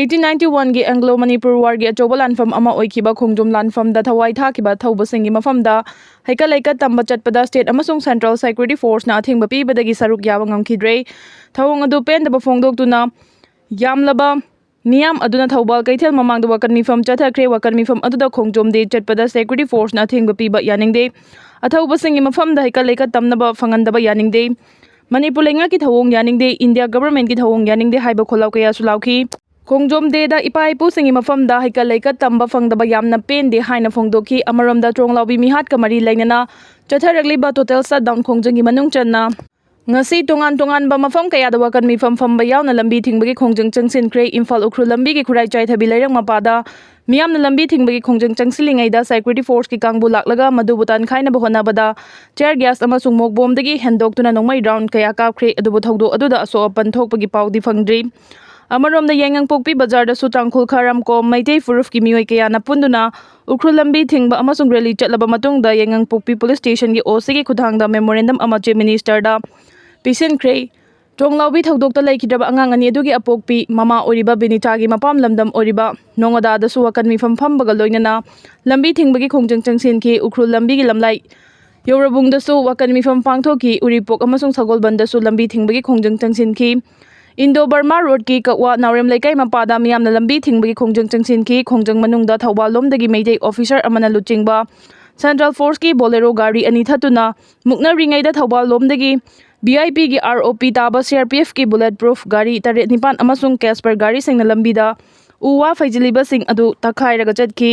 eighteen ninety one ꯒꯤ ꯑꯦꯡꯒ꯭ꯂꯣ ꯃꯅꯤꯄꯨꯔ ꯋꯥꯔꯒꯤ ꯑꯆꯧꯕ ꯂꯥꯟꯐꯝ ꯑꯃ ꯑꯣꯏꯈꯤꯕ ꯈꯣꯡꯖꯣꯝ ꯂꯥꯟꯐꯝꯗ ꯊꯋꯥꯏ ꯊꯥꯈꯤꯕ ꯊꯧꯕꯁꯤꯡꯒꯤ ꯃꯐꯝꯗ ꯍꯩꯀꯠ ꯂꯩꯀꯠ ꯇꯝꯕ ꯆꯠꯄꯗ ꯁ꯭ꯇꯦꯠ ꯑꯃꯁꯨꯡ ꯁꯦꯟꯇ꯭ꯔꯦꯜ ꯁꯦꯀ꯭ꯌꯨꯔꯤꯇꯤ ꯐꯣꯔꯁꯅ ꯑꯊꯤꯡꯕ ꯄꯤꯕꯗꯒꯤ ꯁꯔꯨꯛ ꯌꯥꯕ ꯉꯝꯈꯤꯗ꯭ꯔꯦ꯫ ꯊꯧꯑꯣꯡ ꯑꯗꯨ ꯄꯦꯟꯗꯕ ꯐꯣꯡꯗꯣꯛꯇꯨꯅ ꯌꯥꯝꯂꯕ ꯃꯤꯌꯥꯝ ꯑꯗꯨꯅ ꯊꯧꯕꯥꯜ ꯀꯩꯊꯦꯜ ꯃꯃꯥꯡꯗ ꯋꯥꯀꯟ ꯃꯤꯐꯝ ꯆꯠꯊꯈ꯭ꯔꯦ꯫ ꯋꯥꯀꯟ ꯃꯤꯐꯝ ꯑꯗꯨꯗ ꯈꯣꯡꯖꯣꯝ ꯗꯦ ꯆꯠꯄꯗ ꯁꯦꯀ꯭ꯌꯨꯔꯤꯇꯤ ꯐꯣꯔꯁꯅ ꯑꯊꯤꯡꯕ ꯄꯤꯕ ꯌꯥꯅꯤꯡꯗꯦ꯫ ꯑꯊꯧꯕꯁꯤꯡꯒꯤ ꯃꯐꯝꯗ ꯍꯩꯀꯠ ꯂꯩꯀꯠ ꯇꯝꯅꯕ ꯐꯪꯍꯟꯗꯕ ꯌꯥꯅꯤꯡꯗꯦ꯫ ꯃꯅꯤꯄꯨꯔ ꯂꯩꯉꯥꯛꯀꯤ ꯊꯧꯑꯣꯡ ꯌꯥꯅꯤꯡꯗꯦ, ꯏꯟꯗꯤꯌꯥ ꯒꯚꯔꯟꯃꯦꯟꯠꯀꯤ ꯊꯧꯑꯣꯡ ꯌꯥꯅꯤꯡꯗꯦ ꯍꯥꯏꯕ ꯈꯣꯜꯂꯥꯎ ꯀꯌꯥꯁꯨ ꯂꯥꯎꯈꯤ꯫ ꯈꯣꯡꯖꯣꯝ ꯗꯦꯗ ꯏꯄꯥ ꯏꯄꯨꯁꯤꯡꯒꯤ ꯃꯐꯝꯗ ꯍꯩꯀꯠ ꯂꯩꯀꯠ ꯇꯝꯕ ꯐꯪꯗꯕ ꯌꯥꯝꯅ ꯄꯦꯟꯗꯦ ꯍꯥꯏꯅ ꯐꯣꯡꯗꯣꯛꯈꯤ꯫ ꯑꯃꯔꯣꯝꯗ ꯇ꯭ꯔꯣꯡꯂꯥꯎꯕꯤ ꯃꯤꯍꯥꯠꯀ ꯃꯔꯤ ꯂꯩꯅꯅ ꯆꯠꯊꯔꯛꯂꯤꯕ ꯇꯣꯇꯦꯜ ꯁꯠꯗꯥꯎꯟ ꯈꯣꯡꯖꯪꯒꯤ ꯃꯅꯨꯡ ꯆꯟꯅ ꯉꯁꯤ ꯇꯣꯉꯥꯟ ꯇꯣꯉꯥꯟꯕ ꯃꯐꯝ ꯀꯌꯥꯗ ꯋꯥꯀꯟ ꯃꯤꯐꯝ ꯐꯝꯕ ꯌꯥꯎꯅ ꯂꯝꯕꯤ ꯊꯤꯡꯕꯒꯤ ꯈꯣꯡꯖꯪ ꯆꯪꯁꯤꯟꯈ꯭ꯔꯦ꯫ ꯏꯝꯐꯥꯜ ꯎꯈ꯭ꯔꯨꯜ ꯂꯝꯕꯤꯒꯤ ꯈꯨꯔꯥꯏ ꯆꯥꯏꯊꯕꯤ ꯂꯩꯔꯛ ꯃꯄꯥꯗ ꯃꯤꯌꯥꯝꯅ ꯂꯝꯕꯤ ꯊꯤꯡꯕꯒꯤ ꯈꯣꯡꯖꯪ ꯆꯪꯁꯤꯜꯂꯤꯉꯩꯗ ꯁꯦꯀ꯭ꯌꯨꯔꯤꯇꯤ ꯐꯣꯔꯁꯀꯤ ꯀꯥꯡꯕꯨ ꯂꯥꯛꯂꯒ ꯃꯗꯨꯕꯨ ꯇꯥꯟꯈꯥꯏꯅꯕ ꯍꯣꯠꯅꯕꯗ ꯇꯤꯌꯔ ꯒ꯭ꯌꯥꯁ ꯑꯃꯁꯨꯡ ꯃꯣꯛ ꯕꯣꯝꯗꯒꯤ ꯍꯦꯟꯗꯣꯛꯇꯨꯅ ꯅꯣꯡꯃꯩ ꯔꯥꯎꯟ ꯀꯌꯥ ꯀꯥꯞꯈ꯭ꯔꯦ꯫ ꯑꯗꯨꯕꯨ ꯊꯧꯗꯣꯛ ꯑꯗꯨꯗ ꯑꯁꯣꯛ ꯑꯄꯟ ꯊꯣꯛꯄꯒꯤ ꯄꯥꯎꯗꯤ ꯐꯪꯗ꯭ꯔꯤ꯫ ꯑꯃꯔꯣꯝꯗ ꯌꯥꯏꯉꯪꯄꯣꯛꯄꯤ ꯕꯖꯥꯔꯗꯁꯨ ꯇꯥꯡꯈꯨꯜ ꯈꯥꯔꯝ ꯀꯣꯝ ꯃꯩꯇꯩ ꯐꯨꯔꯨꯞꯀꯤ ꯃꯤꯑꯣꯏ ꯀꯌꯥꯅ ꯄꯨꯟꯗꯨꯅ ꯎꯈ꯭ꯔꯨꯜ ꯂꯝꯕꯤ ꯊꯤꯡꯕ ꯑꯃꯁꯨꯡ ꯔꯦꯂꯤ ꯆꯠꯂꯕ ꯃꯇꯨꯡꯗ ꯌꯥꯏꯉꯪꯄꯣꯛꯄꯤ ꯄꯨꯂꯤꯁ ꯁ꯭ꯇꯦꯁꯟꯒꯤ ꯑꯣ ꯁꯤꯒꯤ ꯈꯨꯠꯊꯥꯡꯗ ꯃꯦꯃꯣꯔꯦꯟꯗꯝ ꯑꯃ ꯆꯤꯐ ꯃꯤꯅꯤꯁꯇꯔꯗ ꯄꯤꯁꯤꯟꯈ꯭ꯔꯦ꯫ ꯇ꯭ꯔꯣꯡꯂꯥꯎꯕꯤ ꯊꯧꯗꯣꯛꯇ ꯂꯩꯈꯤꯗ꯭ꯔꯕ ꯑꯉꯥꯡ ꯑꯅꯤ ꯑꯗꯨꯒꯤ ꯑꯄꯣꯛꯄꯤ ꯃꯃꯥ ꯑꯣꯏꯔꯤꯕ ꯕꯤꯅꯤꯇꯥꯒꯤ ꯃꯄꯥꯝ ꯂꯝꯗꯝ ꯑꯣꯏꯔꯤꯕ ꯅꯣꯉꯣꯗꯥꯗꯁꯨ ꯋꯥꯀꯟ ꯃꯤꯐꯝ ꯐꯝꯕꯒ ꯂꯣꯏꯅꯅ ꯂꯝꯕꯤ ꯊꯤꯡꯕꯒꯤ ꯈꯣꯡꯖꯪ ꯆꯪꯁꯤꯟꯈꯤ꯫ ꯎꯈ꯭ꯔꯨꯜ ꯂꯝꯕꯤꯒꯤ ꯂꯝꯂꯥꯏ ꯌꯧꯔꯕꯨꯡꯗꯁꯨ ꯋꯥꯀꯟ ꯃꯤꯐꯝ ꯄꯥꯡꯊꯣꯛꯈꯤ꯫ ꯎꯔꯤꯄꯣꯛ ꯑꯃꯁꯨꯡ ꯁꯒꯣꯜꯕꯟꯗꯁꯨ ꯂꯝꯕꯤ ꯊꯤꯡꯕꯒꯤ ꯈꯣꯡꯖꯪ ꯆꯪꯁꯤꯟꯈꯤ꯫ ꯏꯟꯗꯣ ꯕꯔꯃꯥ ꯔꯣꯗꯀꯤ ꯀꯛꯋꯥ ꯅꯥꯎꯔꯦꯝ ꯂꯩꯀꯥꯏ ꯃꯄꯥꯗ ꯃꯤꯌꯥꯝꯅ ꯂꯝꯕꯤ ꯊꯤꯡꯕꯒꯤ ꯈꯣꯡꯖꯪ ꯆꯪꯁꯤꯟꯈꯤ꯫ ꯈꯣꯡꯖꯪ ꯃꯅꯨꯡꯗ ꯊꯧꯕꯥꯜ ꯂꯣꯝꯗꯒꯤ ꯃꯩꯇꯩ ꯑꯣꯐꯤꯁꯔ ꯑꯃꯅ ꯂꯨꯆꯤꯡꯕ ꯁꯦꯟꯇ꯭ꯔꯦꯜ ꯐꯣꯔꯁꯀꯤ ꯕꯣꯂꯦꯔꯣ ꯒꯥꯔꯤ ꯑꯅꯤ ꯊꯠꯇꯨꯅ ꯃꯨꯛꯅꯔꯤꯉꯩꯗ ꯊꯧꯕꯥꯜ ꯂꯣꯝꯗꯒꯤ ꯚꯤ ꯑꯥꯏ ꯄꯤꯒꯤ ꯑꯥꯔ ꯑꯣ ꯄꯤ ꯇꯥꯕ ꯁꯤ ꯑꯥꯔ ꯄꯤ ꯑꯦꯐꯀꯤ ꯕꯨꯂꯦꯠ ꯄ꯭ꯔꯨꯐ ꯒꯥꯔꯤ ꯇꯔꯦꯠ ꯅꯤꯄꯥꯟ ꯑꯃꯁꯨꯡ ꯀꯦꯁꯄꯔ ꯒꯥꯔꯤꯁꯤꯡꯅ ꯂꯝꯕꯤꯗ ꯎ ꯋꯥ ꯐꯩꯖꯤꯜꯂꯤꯕꯁꯤꯡ ꯑꯗꯨ ꯇꯛꯈꯥꯏꯔꯒ ꯆꯠꯈꯤ꯫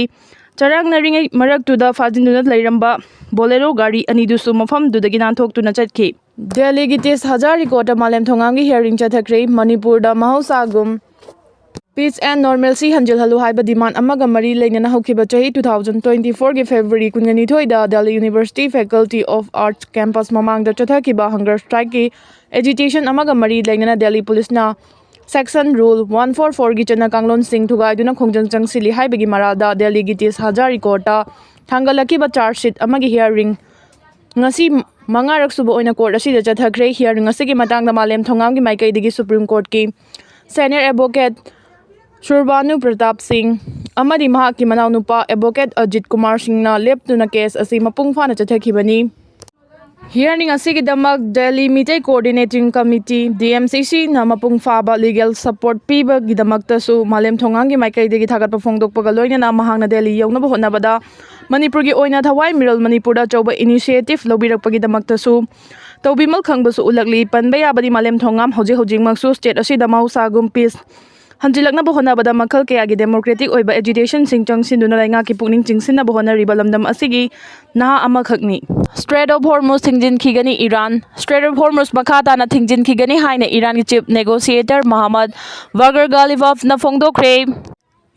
ꯆꯔꯥꯡꯅꯔꯤꯉꯩ ꯃꯔꯛꯇꯨꯗ ꯐꯥꯖꯤꯟꯗꯨꯅ ꯂꯩꯔꯝꯕ ꯕꯣꯂꯦꯔꯣ ꯒꯥꯔꯤ ꯑꯅꯤꯗꯨꯁꯨ ꯃꯐꯝꯗꯨꯗꯒꯤ ꯅꯥꯟꯊꯣꯛꯇꯨꯅ ꯆꯠꯈꯤ꯫ ꯗꯦꯜꯂꯤꯒꯤ ꯇꯤꯁ ꯍꯖꯥꯔꯤ ꯀꯣꯔꯠꯇ ꯃꯥꯂꯦꯝ ꯊꯣꯉꯥꯝꯒꯤ ꯍꯤꯌꯥꯔꯤꯡ ꯆꯠꯊꯈ꯭ꯔꯦ꯫ ꯃꯅꯤꯄꯨꯔꯗ ꯃꯍꯧꯁꯥꯒꯨꯝ ꯄꯤꯁ ꯑꯦꯟ ꯅꯣꯔꯃꯦꯜꯁꯤ ꯍꯟꯖꯤꯜꯍꯜꯂꯨ ꯍꯥꯏꯕ ꯗꯤꯃꯥꯟ ꯑꯃꯒ ꯃꯔꯤ ꯂꯩꯅꯅ ꯍꯧꯈꯤꯕ ꯆꯍꯤ two thousand twenty fourꯒꯤ ꯐꯦꯕ꯭ꯔꯨꯋꯥꯔꯤ ꯀꯨꯟꯅꯤꯊꯣꯏꯗ Delhi university faculty of arts campus ꯃꯃꯥꯡꯗ ꯆꯠꯊꯈꯤꯕ ꯍꯪꯒꯔ ꯁ꯭ꯇ꯭ꯔꯥꯏꯛꯀꯤ ꯑꯦꯖꯤꯇꯦꯁꯟ ꯑꯃꯒ ꯃꯔꯤ ꯂꯩꯅꯅ ꯗꯦꯜꯂꯤ ꯄꯨꯂꯤꯁꯅ Section Rule one four four ꯒꯤ ꯆꯠꯅ ꯀꯥꯡꯂꯣꯟꯁꯤꯡ ꯊꯨꯒꯥꯏꯗꯨꯅ ꯈꯣꯡꯖꯪ ꯆꯪꯁꯤꯜꯂꯤ ꯍꯥꯏꯕꯒꯤ ꯃꯔꯥꯜꯗ ꯗꯦꯜꯂꯤꯒꯤ ꯇꯤꯁ ꯍꯖꯥꯔꯤ ꯀꯣꯔꯠꯇ ꯊꯥꯡꯒꯠꯂꯛꯈꯤꯕ ꯆꯥꯔꯖ ꯁꯤꯠ ꯑꯃꯒꯤ ꯍꯤꯌꯥꯔꯤꯡ ꯉꯁꯤ ꯃꯉꯥꯔꯛ ꯁꯨꯕ ꯑꯣꯏꯅ ꯀꯣꯔꯠ ꯑꯁꯤꯗ ꯆꯠꯊꯈ꯭ꯔꯦ꯫ ꯍꯤꯌꯥꯔꯤꯡ ꯑꯁꯤꯒꯤ ꯃꯇꯥꯡꯗ ꯃꯥꯂꯦꯝ ꯊꯣꯉꯥꯝꯒꯤ ꯃꯥꯏꯀꯩꯗꯒꯤ ꯁꯨꯄ꯭ꯔꯤꯝ ꯀꯣꯔꯠꯀꯤ ꯁꯦꯅꯤꯌꯔ ꯑꯦꯗꯚꯣꯀꯦꯠ ꯁꯨꯔꯕꯥꯅꯨ ꯄ꯭ꯔꯇꯥꯞ ꯁꯤꯡ ꯑꯃꯗꯤ ꯃꯍꯥꯛꯀꯤ ꯃꯅꯥꯎꯅꯨꯄꯥ ꯑꯦꯗꯚꯣꯀꯦꯠ ꯑꯖꯤꯠ ꯀꯨꯃꯥꯔ ꯁꯤꯡꯅ ꯂꯦꯞꯇꯨꯅ ꯀꯦꯁ ꯑꯁꯤ ꯃꯄꯨꯡ ꯐꯥꯅ ꯆꯠꯊꯈꯤꯕꯅꯤ꯫ ꯍꯤꯌꯥꯔꯤꯡ ꯑꯁꯤꯒꯤꯗꯃꯛ Delhi Meitei coordinating committee, D M C ꯁꯤꯅ ꯃꯄꯨꯡ ꯐꯥꯕ ꯂꯤꯒꯦꯜ ꯁꯄꯣꯔꯠ ꯄꯤꯕꯒꯤꯗꯃꯛꯇꯁꯨ ꯃꯥꯂꯦꯝ ꯊꯣꯉꯥꯝꯒꯤ ꯃꯥꯏꯀꯩꯗꯒꯤ ꯊꯥꯒꯠꯄ ꯐꯣꯡꯗꯣꯛꯄꯒ ꯂꯣꯏꯅꯅ ꯃꯍꯥꯛꯅ ꯗꯦꯜꯂꯤ ꯌꯧꯅꯕ ꯍꯣꯠꯅꯕꯗ ꯃꯅꯤꯄꯨꯔꯒꯤ ꯑꯣꯏꯅ ꯊꯋꯥꯏ ꯃꯤꯔꯣꯜ ꯃꯅꯤꯄꯨꯔꯗ ꯑꯆꯧꯕ ꯏꯅꯤꯁꯤꯌꯦꯇꯤꯚ ꯂꯧꯕꯤꯔꯛꯄꯒꯤꯗꯃꯛꯇꯁꯨ ꯇꯧꯕꯤꯃꯜ ꯈꯪꯕꯁꯨ ꯎꯠꯂꯛꯂꯤ꯫ ꯄꯟꯕ ꯌꯥꯕꯗꯤ ꯃꯥꯂꯦꯝ ꯊꯣꯉꯥꯝ ꯍꯧꯖꯤꯛ ꯍꯧꯖꯤꯛꯃꯛꯁꯨ ꯁ꯭ꯇꯦꯠ ꯑꯁꯤꯗ ꯃꯍꯧꯁꯥꯒꯨꯝ ꯄꯤꯁ ꯍꯟꯖꯤꯜꯂꯛꯅꯕ ꯍꯣꯠꯅꯕꯗ ꯃꯈꯜ ꯀꯌꯥꯒꯤ ꯗꯦꯃꯣꯀ꯭ꯔꯦꯇꯤꯛ ꯑꯣꯏꯕ ꯑꯦꯖꯤꯇꯦꯁꯟꯁꯤꯡ ꯆꯪꯁꯤꯟꯗꯨꯅ ꯂꯩꯉꯥꯛꯀꯤ ꯄꯨꯛꯅꯤꯡ ꯆꯤꯡꯁꯤꯟꯅꯕ ꯍꯣꯠꯅꯔꯤꯕ ꯂꯝꯗꯝ ꯑꯁꯤꯒꯤ ꯅꯍꯥ ꯑꯃꯈꯛꯅꯤ꯫ Strait of Hormuz ꯊꯤꯡꯖꯤꯟꯈꯤꯒꯅꯤ ꯏꯔꯥꯟ꯫ Strait of Hormuz ꯃꯈꯥ ꯇꯥꯅ ꯊꯤꯡꯖꯤꯟꯈꯤꯒꯅꯤ ꯍꯥꯏꯅ ꯏꯔꯥꯟꯒꯤ ꯆꯤꯐ ꯅꯦꯒꯣꯁꯤꯌꯦꯇꯔ ꯃꯍꯃꯗ ꯕꯒꯔ ꯒꯥꯂꯤꯕꯐꯅ ꯐꯣꯡꯗꯣꯛꯈ꯭ꯔꯦ꯫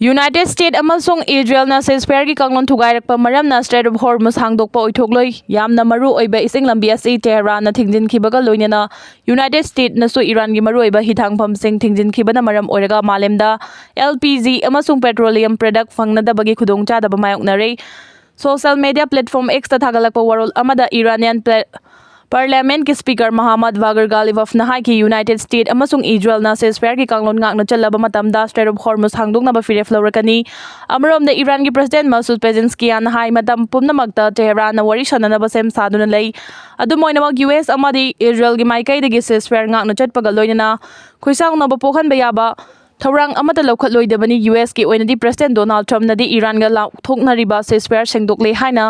ꯌꯨꯅꯥꯏꯇꯦꯗ ꯁ꯭ꯇꯦꯠ ꯑꯃꯁꯨꯡ ꯏꯖꯔꯦꯜꯅ ꯁꯤꯖꯐꯥꯌꯔꯒꯤ ꯀꯥꯡꯂꯣꯟ ꯊꯨꯒꯥꯏꯔꯛꯄ ꯃꯔꯝꯅ ꯁ꯭ꯇ꯭ꯔꯦꯠ ꯑꯣꯐ ꯍꯣꯔꯃꯨꯖ ꯍꯥꯡꯗꯣꯛꯄ ꯑꯣꯏꯊꯣꯛꯂꯣꯏ꯫ ꯌꯥꯝꯅ ꯃꯔꯨ ꯑꯣꯏꯕ ꯏꯁꯤꯡ ꯂꯝꯕꯤ ꯑꯁꯤ ꯇꯦꯍꯔꯥꯟꯅ ꯊꯤꯡꯖꯤꯟꯈꯤꯕꯒ ꯂꯣꯏꯅꯅ ꯌꯨꯅꯥꯏꯇꯦꯗ ꯁ꯭ꯇꯦꯠꯅꯁꯨ ꯏꯔꯥꯟꯒꯤ ꯃꯔꯨꯑꯣꯏꯕ ꯍꯤꯊꯥꯡꯐꯝꯁꯤꯡ ꯊꯤꯡꯖꯤꯟꯈꯤꯕꯅ ꯃꯔꯝ ꯑꯣꯏꯔꯒ ꯃꯥꯂꯦꯝꯗ ꯑꯦꯜ ꯄꯤ ꯖꯤ ꯑꯃꯁꯨꯡ ꯄꯦꯇ꯭ꯔꯣꯂꯤꯌꯝ ꯄ꯭ꯔꯗꯛ ꯐꯪꯅꯗꯕꯒꯤ ꯈꯨꯗꯣꯡꯆꯥꯗꯕ ꯃꯥꯌꯣꯛꯅꯔꯦ꯫ ꯁꯣꯁꯤꯌꯦꯜ ꯃꯤꯗꯤꯌꯥ ꯄ꯭ꯂꯦꯠꯐꯣꯔꯝ ꯑꯦꯛꯁꯇ ꯊꯥꯒꯠꯂꯛꯄ ꯋꯥꯔꯣꯜ ꯑꯃꯗ ꯏꯔꯥꯅꯤꯌꯟ ꯄ꯭ꯂꯦ-, ꯄꯥꯔꯂꯤꯌꯥꯃꯦꯟꯠꯀꯤ ꯁ꯭ꯄꯤꯀꯔ ꯃꯍꯥꯃꯗ ꯕꯥꯒꯔ ꯒꯥꯂꯤꯕꯐꯅ ꯍꯥꯏꯈꯤ, ꯌꯨꯅꯥꯏꯇꯦꯗ ꯁ꯭ꯇꯦꯠ ꯑꯃꯁꯨꯡ ꯏꯖꯔꯦꯜꯅ ꯁꯤꯖꯐꯥꯌꯔꯒꯤ ꯀꯥꯡꯂꯣꯟ ꯉꯥꯛꯅ ꯆꯠꯂꯕ ꯃꯇꯝꯗ ꯁ꯭ꯇ꯭ꯔꯦꯠ ꯑꯣꯐ ꯍꯣꯔꯃꯨꯖ ꯍꯥꯡꯗꯣꯛꯅꯕ ꯐꯤꯔꯦꯞ ꯂꯧꯔꯛꯀꯅꯤ꯫ ꯑꯃꯔꯣꯝꯗ ꯏꯔꯥꯟꯒꯤ ꯄ꯭ꯔꯁꯤꯗꯦꯟꯠ ꯃꯁꯨꯗ ꯄꯦꯖꯦꯟꯁꯀꯤꯌꯥꯅ ꯍꯥꯏ, ꯃꯇꯝ ꯄꯨꯝꯅꯃꯛꯇ ꯇꯦꯍꯔꯥꯟꯅ ꯋꯥꯔꯤ ꯁꯥꯅꯅꯕ ꯁꯦꯝ ꯁꯥꯗꯨꯅ ꯂꯩ꯫ ꯑꯗꯨꯝ ꯑꯣꯏꯅꯃꯛ, ꯌꯨ ꯑꯦꯁ ꯑꯃꯗꯤ ꯏꯖꯔꯦꯜꯒꯤ ꯃꯥꯏꯀꯩꯗꯒꯤ ꯁꯤꯖꯐꯥꯌꯔ ꯉꯥꯛꯅ ꯆꯠꯄꯒ ꯂꯣꯏꯅꯅ ꯈꯨꯠꯁꯥꯎꯅꯕ ꯄꯣꯛꯍꯟꯕ ꯌꯥꯕ ꯊꯧꯔꯥꯡ ꯑꯃꯠꯇ ꯂꯧꯈꯠꯂꯣꯏꯗꯕꯅꯤ꯫ ꯌꯨ ꯑꯦꯁꯀꯤ ꯑꯣꯏꯅꯗꯤ ꯄ꯭ꯔꯁꯤꯗꯦꯟꯠ ꯗꯣꯅꯥꯜꯗ ꯇ꯭ꯔꯝꯞꯅꯗꯤ ꯏꯔꯥꯟꯒ ꯂꯥꯎꯊꯣꯛꯅꯔꯤꯕ ꯁꯤꯖꯐꯥꯌꯔ ꯁꯦꯡꯗꯣꯛꯂꯦ ꯍꯥꯏꯅ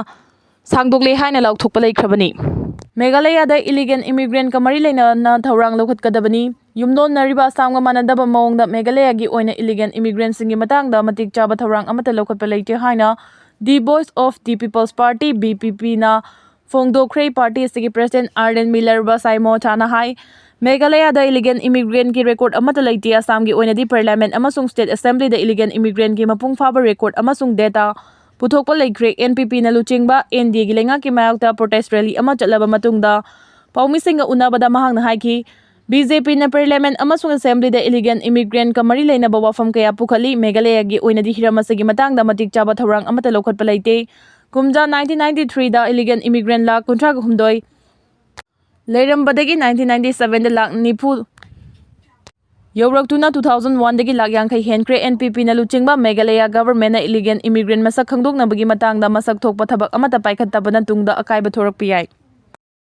ꯁꯥꯡꯗꯣꯛꯂꯦ ꯍꯥꯏꯅ ꯂꯥꯎꯊꯣꯛꯄ ꯂꯩꯈ꯭ꯔꯕꯅꯤ꯫ ꯃꯦꯘꯥꯂꯌꯥꯗ ꯏꯂꯤꯒꯦꯜ ꯏꯃꯤꯒ꯭ꯔꯦꯟꯠꯀ ꯃꯔꯤ ꯂꯩꯅꯅ ꯊꯧꯔꯥꯡ ꯂꯧꯈꯠꯀꯗꯕꯅꯤ꯫ ꯌꯨꯝꯂꯣꯟꯅꯔꯤꯕ ꯑꯁꯥꯝꯒ ꯃꯥꯟꯅꯗꯕ ꯃꯑꯣꯡꯗ ꯃꯦꯘꯥꯂꯌꯥꯒꯤ ꯑꯣꯏꯅ ꯏꯂꯤꯒꯦꯜ ꯏꯃꯤꯒ꯭ꯔꯦꯟꯠꯁꯤꯡꯒꯤ ꯃꯇꯥꯡꯗ ꯃꯇꯤꯛ ꯆꯥꯕ ꯊꯧꯔꯥꯡ ꯑꯃꯠꯇ ꯂꯧꯈꯠꯄ ꯂꯩꯇꯦ ꯍꯥꯏꯅ the voice of the people's party, B P ꯄꯤꯅ ꯐꯣꯡꯗꯣꯛꯈ꯭ꯔꯦ꯫ ꯄꯥꯔꯇꯤ ꯑꯁꯤꯒꯤ ꯄ꯭ꯔꯁꯤꯗꯦꯟꯠ ꯑꯥꯔ ꯑꯦꯟ ꯃꯤꯂꯔ ꯕꯁꯥꯏ ꯃꯣꯍꯇꯥꯅ ꯍꯥꯏ, ꯃꯦꯘꯥꯂꯌꯥꯗ ꯏꯂꯤꯒꯦꯜ ꯏꯃꯤꯒ꯭ꯔꯦꯟꯠꯀꯤ ꯔꯦꯀꯣꯔꯗ ꯑꯃꯠꯇ ꯂꯩꯇꯦ꯫ ꯑꯁꯥꯝꯒꯤ ꯑꯣꯏꯅꯗꯤ ꯄꯥꯔꯂꯤꯌꯥꯃꯦꯟꯠ ꯑꯃꯁꯨꯡ ꯁ꯭ꯇꯦꯠ ꯑꯦꯁꯦꯝꯕ꯭ꯂꯤꯗ ꯏꯂꯤꯒꯦꯜ ꯏꯃꯤꯒ꯭ꯔꯦꯟꯠꯀꯤ ꯃꯄꯨꯡ ꯐꯥꯕ ꯔꯦꯀꯣꯔꯗ ꯑꯃꯁꯨꯡ ꯗꯦꯇꯥ ꯄꯨꯊꯣꯛꯄ ꯂꯩꯈ꯭ꯔꯦ꯫ ꯑꯦꯟ ꯄꯤ ꯄꯤꯅ ꯂꯨꯆꯤꯡꯕ ꯑꯦꯟ ꯗꯤ ꯑꯦꯒꯤ ꯂꯩꯉꯥꯛꯀꯤ ꯃꯥꯌꯣꯛꯇ ꯄ꯭ꯔꯣꯇꯦꯁ ꯔꯦꯂꯤ ꯑꯃ ꯆꯠꯂꯕ ꯃꯇꯨꯡꯗ ꯄꯥꯎꯃꯤꯁꯤꯡꯒ ꯎꯅꯕꯗ ꯃꯍꯥꯛꯅ ꯍꯥꯏꯈꯤ, ꯕꯤ ꯖꯦ ꯄꯤꯅ Parliament ꯑꯃꯁꯨꯡ Assemblyꯗ illegal immigrantꯀ ꯃꯔꯤ ꯂꯩꯅꯕ ꯋꯥꯐꯝ ꯀꯌꯥ ꯄꯨꯈꯠꯂꯤ꯫ ꯃꯦꯘꯥꯂꯌꯒꯤ ꯑꯣꯏꯅꯗꯤ ꯍꯤꯔꯝ ꯑꯁꯤꯒꯤ ꯃꯇꯥꯡꯗ ꯃꯇꯤꯛ ꯆꯥꯕ ꯊꯧꯔꯥꯡ ꯑꯃꯠꯇ ꯂꯧꯈꯠꯄ ꯂꯩꯇꯦ꯫ ꯀꯨꯝꯖꯥ nineteen ninety threeꯗ illegal immigrant lakh ꯀꯨꯟꯊ꯭ꯔꯥꯒ ꯍꯨꯝꯗꯣꯏ ꯂꯩꯔꯝꯕꯗꯒꯤ nineteen ninety sevenꯗ ꯂꯥꯈ ꯅꯤꯐꯨ ꯌꯧꯔꯛꯇꯨꯅ two thousand oneꯗꯒꯤ ꯂꯥꯈ ꯌꯥꯡꯈꯩ ꯍꯦꯟꯈ꯭ꯔꯦ꯫ N P Pꯅ ꯂꯨꯆꯤꯡꯕ ꯃꯦꯘꯥꯂꯌ governmentꯅ illegal immigrant ꯃꯁꯛ ꯈꯪꯗꯣꯛꯅꯕꯒꯤ ꯃꯇꯥꯡꯗ ꯃꯁꯛ ꯊꯣꯛꯄ ꯊꯕꯛ ꯑꯃꯠꯇ ꯄꯥꯏꯈꯠꯇꯕꯅ ꯇꯨꯡꯗ ꯑꯀꯥꯏꯕ ꯊꯣꯔꯛꯄ ꯌꯥꯏ꯫